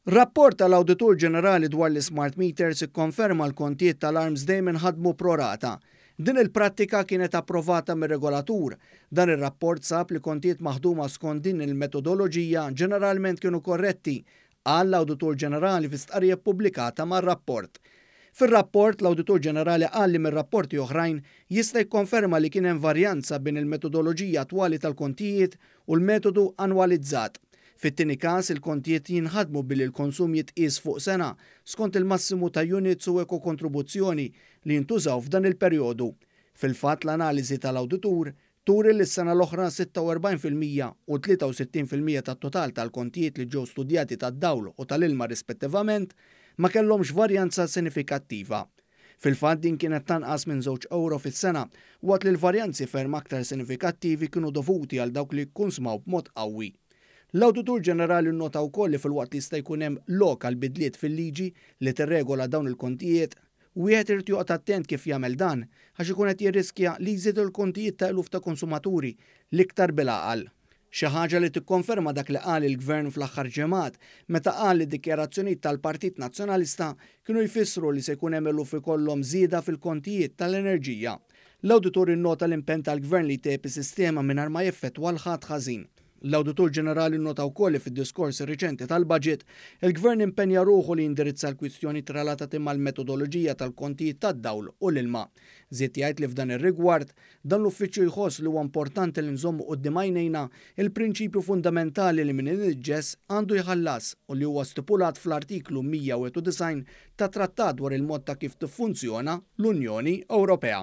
Rapport tal-Awditur Ġenerali dwar l-ismart meters ikkonferma l-kontijiet tal-ARMS dejjem inħadmu pro rata. Din il-prattika kienet approvata mir-regolatur. Dan ir-rapport sab li kontijiet maħduma skont din il-metodoloġija ġeneralment kienu korretti, qal l-Awditur Ġenerali fi stqarrija ppubblikata mar-rapport. Fir-rapport, l-Awditur Ġenerali qal li mir-rapporti oħrajn jista' jikkonferma li kien hemm varjanza bejn il-metodoloġija attwali tal-kontijiet u l-metodu annwalizzat. Fit-tieni każ, il-kontijiet jinħadmu billi l-konsum jitqies fuq sena, skont il-massimu ta' units u ekokontribuzzjoni li jintużaw f'dan il-perjodu. Fil-fatt, l-analiżi tal-awditur turi li s-sena l-oħra 46% u 63% tat-total tal-kontijiet li ġew studjati tad-dawl u tal-ilma rispettivament ma kellhomx varjanza sinifikattiva. Fil-fatt din kienet tanqas minn żewġ ewro fis-sena, waqt li l-varjanzi ferm aktar sinifikattivi kienu dovuti għal dawk li kkunsmaw b'mod qawwi. L-Awditur Ġenerali nnota wkoll li filwaqt li jista' jkun hemm lok għal bidliet fil-liġi li tirregola dawn il-kontijiet, wieħed irid joqgħod attent kif jagħmel dan għax ikun qed jirriskja li jżid il-kontijiet ta' eluf ta' konsumaturi, l-iktar bil-għaqal. Xi ħaġa li tikkonferma dak li qal il-Gvern fl-aħħar ġimgħat meta qal li dikjarazzjonijiet tal-Partit Nazzjonalista kienu jfissru li se jkun hemm eluf ikollhom żieda fil-kontijiet tal-enerġija. L-Awditur innota l-impenn tal-Gvern li jtejjeb is-sistema mingħajr ma jeffettwa 'l ħadd ħażin. L-Awditur Ġenerali nnota wkoll li fid-diskors riċenti tal-Budget, il-Gvern impenja ruħu li jindirizza l-kwistjonijiet relatati mal-metodoloġija tal-kontijiet tad-dawl u l-ilma. Żied jgħid li f'dan ir-rigward, dan l-Uffiċċju jħoss li huwa importanti li nżommu quddiem għajnejna il-prinċipju fundamentali li min iniġġes għandu jħallas u li huwa stipulat fl-Artiklu 191 tat-Trattat dwar il-mod ta' kif tiffunzjona l-Unjoni Ewropea.